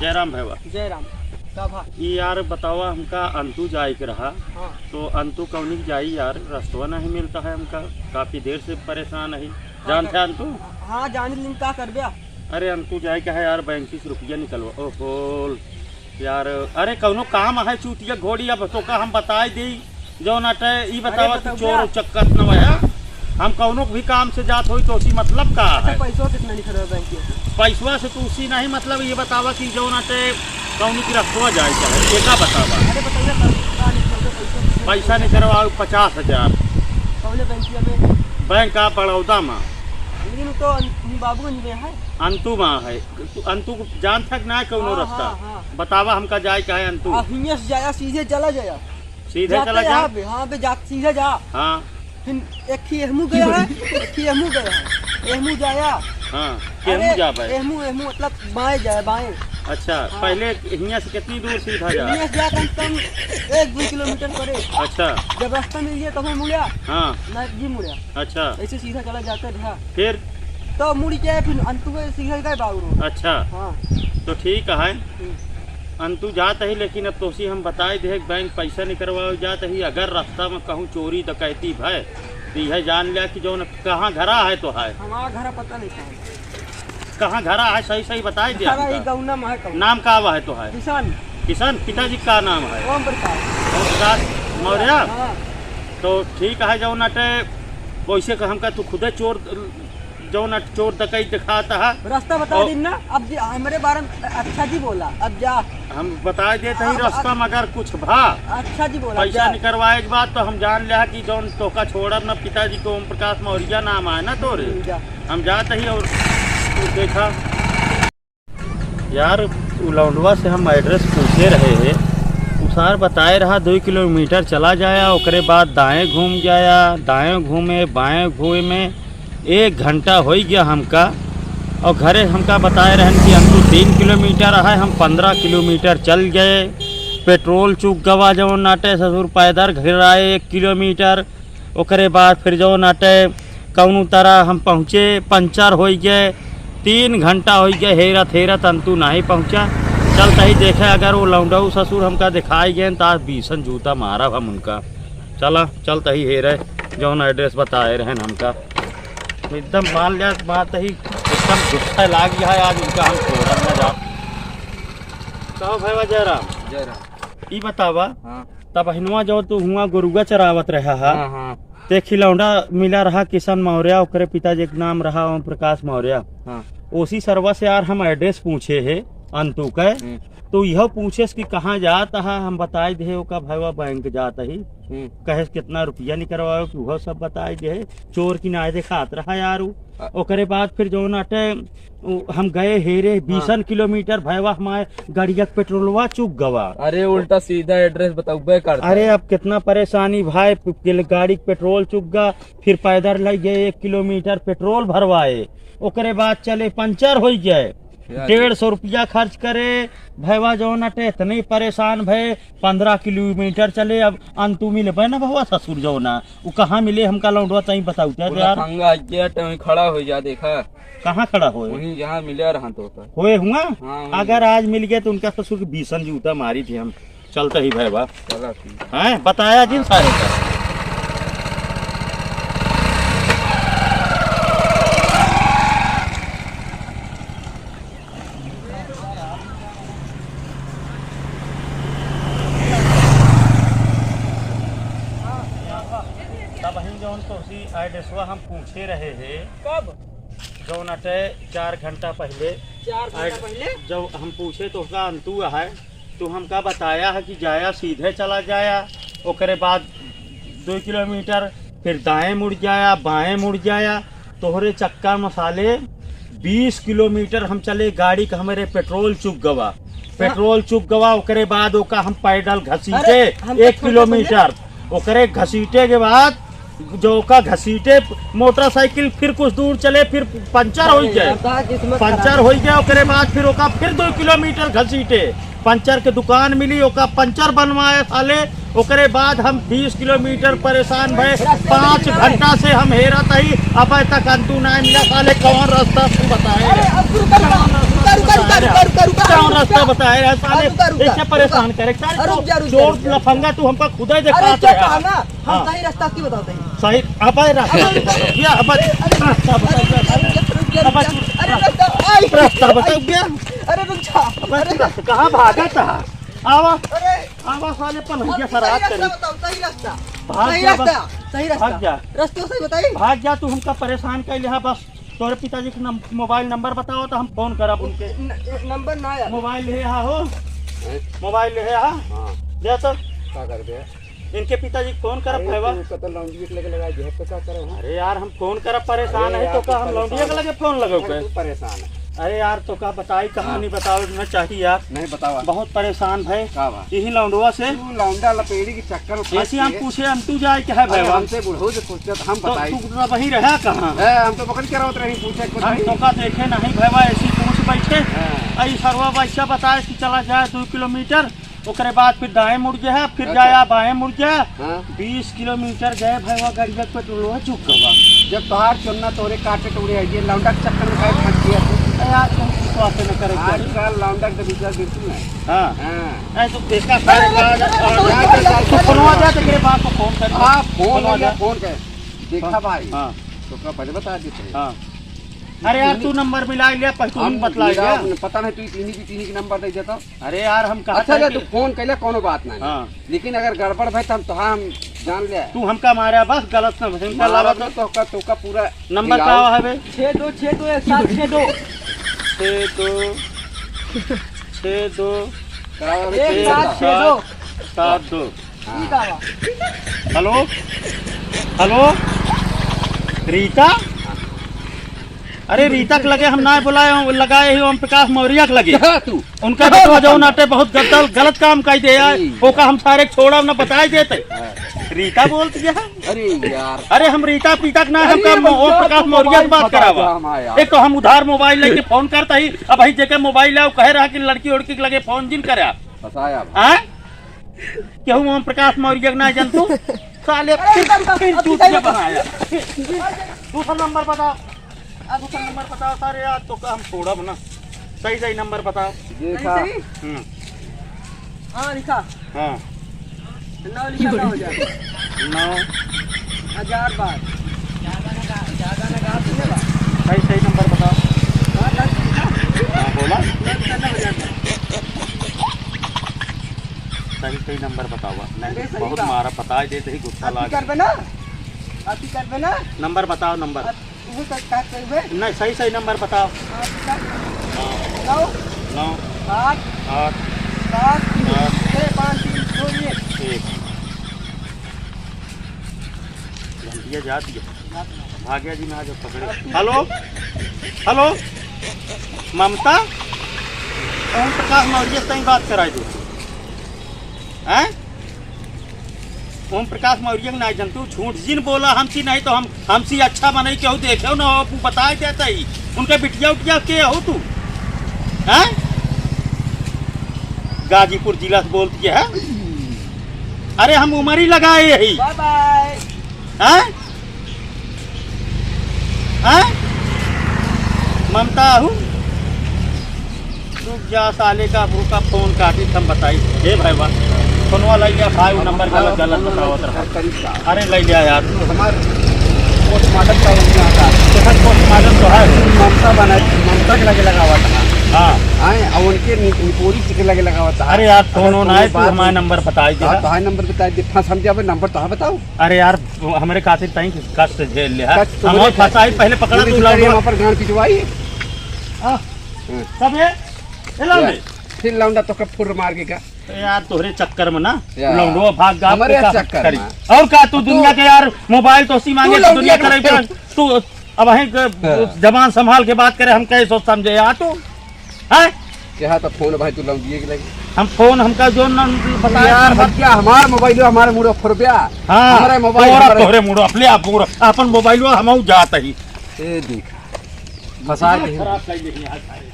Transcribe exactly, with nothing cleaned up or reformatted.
जय राम भैया। जय राम। का भा? ई यार बतावा, हमका अंतु जाए के रहा। हाँ। तो अंतु कौनी के जाई यार, रस्तवा नहीं मिलता है हमका, काफी देर से परेशान है। हाँ, जानते हैं अंतु? हाँ, जाने दिन का कर दिया। अरे अंतु जाए का है यार, बैंक से रुपया निकलवा। ओहो यार, अरे कौनो काम है चूतिया घोड़ी, अब तो का हम बताए देई। जौन अटे, ई बतावा कि चोर उचक्कत न होया। हम कौनो भी काम से जात होई तो उसी मतलब का है? पैसवा कितना निकल रहा बैंक के? पैसवा से तो उसी नहीं, मतलब ये बतावा कि जौन अटे कौनी की रखवा जाए चाहे, एका बतावा। अरे बताइए सर, कितना निकल रहा पैसा? पैसा निकलवा पचास हजार। कौने बैंक में? बैंक का बड़ौदा में। लेकिन तो अन-, बाबूगंज में है। अंतु में है। तू अंतु को जान थक ना कौनो हाँ, रास्ता? हाँ, हाँ। बतावा हमका जाए का है अंतु। आ, हियां से जाया, सीधे चला जाया। सीधे जाते चला जा। यहाँ पे, हाँ, पे जा, सीधे जा। हाँ। फिर एक ही एहमू गया है, एक ही एहमू गया है। एहमू जाया। हाँ, केहमू अरे, जा पाए? एहमू, एहमू मतलब बाएं जाया, बाएं। अच्छा, हाँ। पहले हियां से कितनी दूर सीधा जा? हियां से जा कम से कम एक दो किलोमीटर परे। अच्छा। जब रास्ता मिल गया तब हम मुड़िया। हाँ। ना जी मुड़िया। अच्छा। ऐसे सीधा चला जाते रहा। फिर? तो मुड़ के फिर अंतु के सीधा गए बाबू रोड। अच्छा। हाँ। तो ठीक है। हम्म। अंतु जात ही, लेकिन अब तोसी हम बताए दे, बैंक पैसा निकलवावे जात ही, अगर रास्ता में कहूँ चोरी डकैती भय, तो यह जान लिया कि जौन कहाँ घरा है तो है। हमारा घर पता नहीं कहाँ है। कहाँ घरा है, सही सही बताए दे घरा हमका। ई गौना में है कौन? नाम का हुआ है तो है? किशन। किशन, पिताजी का नाम है? ओम प्रकाश। ओम प्रकाश मौर्य? हाँ। तो ठीक है, जौन अटे, वैसे का हमका तू खुदे चोर जौन चोर डकैत दिखाता है। रास्ता बता और दिन ना, अब जी हमरे बारे में अच्छा जी बोला, अब जा। हम बता देते ही अब, रास्ता अब में अगर कुछ भा, अच्छा जी बोला, पैसा जा। निकलवाए के बाद तो हम जान लिया कि जौन तोका छोड़ब ना, पिताजी को ओम प्रकाश मौर्य नाम है ना तोरे। हम्म, जा। हम जाते ही और तू देखा। यार, उ लौंडवा से हम address पूछे रहे हैं, उ सार बताए रहा दो किलोमीटर चला जाया, ओकरे बाद दाएं घूम जाया, दाएं घूमे, बाएं घूमे, एक घंटा होइ गया हमका। और घरे हमका बताए रहन कि हम तो तीन किलोमीटर है, हम पन्द्रह किलोमीटर चल गए, पेट्रोल चुक गवा जौन नाटे ससुर, पैदल घर आए एक किलोमीटर, ओकरे बाद फिर जौन अटे कौनो तरह हम पहुँचे, पंचर होइ गए, तीन घंटा होइ गए हेरत हेरत अंतु नाहीं पहुँचा। चलत ही देखे अगर वो लौंडऊ ससुर हमका दिखाई गए त आज बीसन जूता मारब हम उनका। चला चलत ही हेरे जौन address बताए रहन हमका। एकदम मान लिया बात ही एकदम गुस्सा लाग गया है आज उनका हम छोड़ब न जा। कहो भैया जयराम। जयराम। ई बतावा, हाँ। तब हिनवा जो तू हुआ गोरुआ चरावत रहा हा, हाँ, हाँ। ते खिलौंडा मिला रहा किशन मौर्य, ओकरे पिताजी के नाम रहा ओम प्रकाश मौर्य। हाँ। ओसी सरवा से यार हम address पूछे है अंतु के, हम्म। तो यह पूछे कि कहाँ जात हा, हम बताए दे ओका भैया बैंक जात ही, हम्म। कहे कितना रुपया निकलवाओ कि वह सब बताए दे, चोर की नाय देखात रहा यार उ। आ- ओकरे बाद फिर जौन अटे उ, हम गए हेरे हाँ। बीसन किलोमीटर भैया हमारे गाड़िया के पेट्रोलवा चुक गवा। अरे उल्टा सीधा address बतौबे करता अरे है। अब कितना परेशानी भाई, प-, के-, गाड़ी के पेट्रोल चुक गा, फिर पैदल लग गए एक किलोमीटर पेट्रोल भरवाए, ओकरे बाद चले पंचर होइ गए, यार। डेढ़ सौ रुपया खर्च करे भैया जौन अटे इतने परेशान भए, पन्द्रह किलोमीटर चले। अब अंतु मिलबे ना भैया ससुर जौना, उ कहाँ मिले हमका लौंडवा तई बताऊ तो पूरा यार। तंग आ गया, तई खड़ा हो जा, देखा। कहाँ खड़ा होए? वहीं जहाँ मिला रहा तो होता। होए हुआ? हाँ, वहीं। अगर आज मिल गए तो उनका ससुर के बीसन जूता मारी थी हम। चलते ही भाई बा। चला ठीक। हैं? बताया जिन सारे का। तब हम जौन तो उसी addressवा हम पूछे रहे हैं। कब? जौन अटे चार घंटा पहिले। चार घंटा आए, पहिले? जब हम पूछे तो उसका अंतु है, तो हमका बताया है कि जाया सीधे चला जाया, ओकरे बाद दो किलोमीटर, फिर दाएं मुड़ जाया, बाएं मुड़ जाया। तोहरे चक्कर में साले बीस किलोमीटर हम चले, गाड़ी का हमरे पेट्रोल चुक गवा, पेट्रोल चुक गवा, ओकरे बाद ओका हम पैदल घसीटे अरे, हम तो एक किलोमीटर, ओकरे घसीटे के बाद जो का घसीटे मोटरसाइकिल फिर कुछ दूर चले, फिर पंचर हो अरे गए। यार, बा किस्मत पंचर खराब। हो गया, ओकरे बाद फिर ओका फिर दो किलोमीटर घसीटे, पंचर के दुकान मिली, ओका पंचर बनवाए साले। ओकरे बाद हम बीस किलोमीटर परेशान भए, पाँच घंटा से हम हेरत ही, अब तक अंतु ना मिला साले। कौन रास्ता तू बताए? अरे, अब रुका, रुका, रुका। कौन रास्ता बताए रहा साले? रुका, रुका, ऐसे परेशान रुका। करे, सारे अरे, रुक जा, रुक जा, चोर रुक जा। लफंगा, तू हमका खुदा ही अरे, देखा क्या था कहा यार। ना? हम हाँ। सही रास्ता की बताओ, सही। सही, अब रास्ता अरे, बताओ, अरे, भैया, अब अरे, रास्ता बताओ, अरे, रुक जा, रुक जा, अब रुक जा। अरे, रास्ता, आई। रास्ता बताओ, भैया। अरे, रुक जा। अब अरे, रास्ता, कहाँ भागा था? आवा, अरे, आवा, साले, पनहिया अब सराब सही करे। रास्ता बताओ, सही रास्ता। भाग सही जा, रास्ता, बस। सही रास्ता। भाग जा। रास्ता सही बताई। भाग जा, तू हमका परेशान कर लिहा, बस। तोरे पिताजी के नम-, मोबाइल नंबर बताओ तो हम फोन करब उनके। न-, न-, नंबर ना यार। मोबाइल ले आ हो। हैं? मोबाइल ले आ। हाँ। दे तो। का कर दे? इनके पिताजी के फोन करब, अरे, भैया। तू कतल लौंडिया के लगे लगा, जेब पे का करे हो? अरे यार, हम फोन करब, परेशान अरे है, यार, तो का तू हम लौंडिया के परेशान लगे फोन लगो अरे, के? तू परेशान है। अरे यार, तो का बताई, कहानी हाँ। बताओ ना चाहिए यार। नहीं बतावा। बहुत परेशान है। का बा? यही लौंडवा से। तू लौंडा लपेड़ी के चक्कर में फंस ऐसी हम के। पूछे, हम तू जाए के है अरे, भैया? हमसे बुढ़ऊ से पूछते तो हम तो बताई। तू तो वहीं रहा कहाँ? ए, हम तो पकड़ के रहत रही, पूछे कुछ हम नहीं। तोका देखे नहीं भैया, ऐसी पूछ बैठे। हाँ। आई सरवा वैसा बताए कि चला जाए दो किलोमीटर, ओकरे बाद फिर दाएं मुड़ गया, फिर अच्छा। जाया बाएं मुड़ गया। हाँ। बीस किलोमीटर गए भैया, गड़िया पेट्रोल चुक गवा। जब तोहार चुन्ना तोरे काटे टुकड़े है, ये लौंडा के चक्कर में काहे फंस गया तू? ए, यार, तुम विश्वास न करे, आजकल लौंडा के तो विश्वास बिल्कुल नहीं। हाँ। हाँ। नहीं, तू देखा अरे, सारे अरे, का-, अरे, अरे, अरे, तू फोनवा जा, तेरे बाप को फोन कर। हाँ, फोन फोनवा हो गया, जा। फोन कर। देखा हाँ, भाई, हाँ। तो का पहले बता देते हैं। हाँ। अरे यार, तू नंबर मिला लिया, पहले तू हम बतला मेरा गया। पता नहीं, तू इतनी भी, इतनी की नंबर दे देता। अरे यार, हम कहा अच्छा, था ले, कि तू फोन कैले, कोनो बात नहीं। हाँ। लेकिन अगर गड़बड़ भाई, तो हम, तो हम जान ले। तू हमका मारा बस, गलत ना समझ, मारा अलावा मतलब तो। तो का, तो का पूरा नंबर हिलाओ। का है बे? छः दो छः दो एक सात छः दो। छः दो, छः दो, का है बे? एक सात छः दो। सात दो। हाँ। ठीक है बा। Hello, hello, Rita? अरे, रीता के लगे हम ना बुलाए, लगाए ही ओम प्रकाश मौर्य के लगे। कहाँ तू? उनका कहाँ बेटवा बताऊँ? जौन आटे बहुत गलत, गलत काम कर दे यार। अरे ओका हम सारे छोड़ा ना बताए देते। हाँ। रीता बोलती है। अरे यार। अरे, हम रीता पीता के ना, हम अरे काम ओम भैया, प्रकाश तो मौर्य की मोबाइल बात बता करावा। दो हमारे यार। एक तो हम उधार मोबाइल लेके फोन करता ही, अब भाई जेके मोबाइल है, वो कहे रहा कि लड़की उड़की के लगे फोन जिन करे। फंसाया भाई। हाँ? केहू ओम प्रकाश मौर्य के ना जानतू? साले अरे, फिर, एकदम, फिर अब चूतिया बताइए। बनाया। दूसरा नंबर बताओ। आ, दूसरा नंबर बताओ सारे यार, तो का हम छोड़ब ना। सही, सही नंबर बताओ। ये सही, था। सही? हम्म। हाँ, लिखा। हाँ। नौ लिखा, नौ हजार। नौ। हजार बार। सही, सही नंबर बताओ। हाँ, दस लिखा। हाँ, बोला। नौ लिखा, नौ हजार बार। सही, सही नंबर बतावा। नहीं, अरे, सही बहुत बा। मारा, बता दे तो ही गुस्सा अति लाग। करबे ना? अति करबे ना? नंबर बताओ, नंबर। अत-, वो कर, का करबे? नहीं, सही, सही नंबर बताओ। हाँ, बता। हाँ। नौ। नौ। आठ। आठ। सात। सात। छः, पाँच, तीन, दो, एक। एक। घंटिया जात गया। भाग्या जी में आज पकड़े। हेलो, हेलो, ममता, ओम प्रकाश मौर्य से ही बात कराई दो। हैं? ओम प्रकाश मौर्य के ना जनतू, झूठ जिन बोला हमसी, नहीं तो हम, हमसी अच्छा मनई केहू देखे ना हो, वो बताए देता ही। उनके बिटिया उटिया के हो तू? हैं? गाजीपुर जिला से बोलती है। अरे हम उमरी लगाए यही। Bye bye. हैं? हैं? ममता आहू? रुक जा साले का, भूखा फोन काटी हम बताई। हे भाई वाह, फोनवा लग गया भाई, वो नंबर गलत, गलत बतावत रहा। अरे ले लिया यार। हमार पोस्टमार्टम का उनमें आता। देखा पोस्टमार्टम तो है। ममता बना, ममता के लगे लगावा था। हाँ। आए, अब उनके नि-, निपोरी के लगे लगावा था। अरे यार, फोन अगर वोन कोनो आए, तू बात हमारा हो, नंबर बताई दे। हाँ, तो हमारा नंबर बताई दे, फंस हम जाबे, नंबर तो हाँ बताओ। अरे यार, हमरे खातिर तई कष्ट झेल ले, हाँ। कष्ट तो हम बोले फंसा ही, पहले पकड़ा पूरी तू दुनिया लौंडवा। हम पर गांड पिटवाई। हाँ। हाँ। तब ये, ये लौंडे। या, फिर लौंडा तो कब फुर मार के का? ए यार, तोहरे चक्कर में ना, या। लौंडवा भाग गा, हमरे तो का चक्कर करी? में। और का तू तू दुनिया के यार मोबाइल तो सी मांगे तू तो लौंडिया दुनिया के करे लगे। तू अब वहीं के हाँ। जबान संभाल के बात करे, हम कैसे सोच समझे यार तू? हैं? क्या तो फोन भाई तू लौंडिया के लगे? हम फोन हमका जो न बताया यार, हम हम क्या हमार मोबाइल हमारे मुड़ो फुरब्या? हाँ, हमारे मोबाइल तोरा हमारे तोहरे मुड़ो, अपने आप मुड़ो, अपन मोबाइल हम जात ही। ए देख, फंसा के खराब कर लेंगे यार सारे।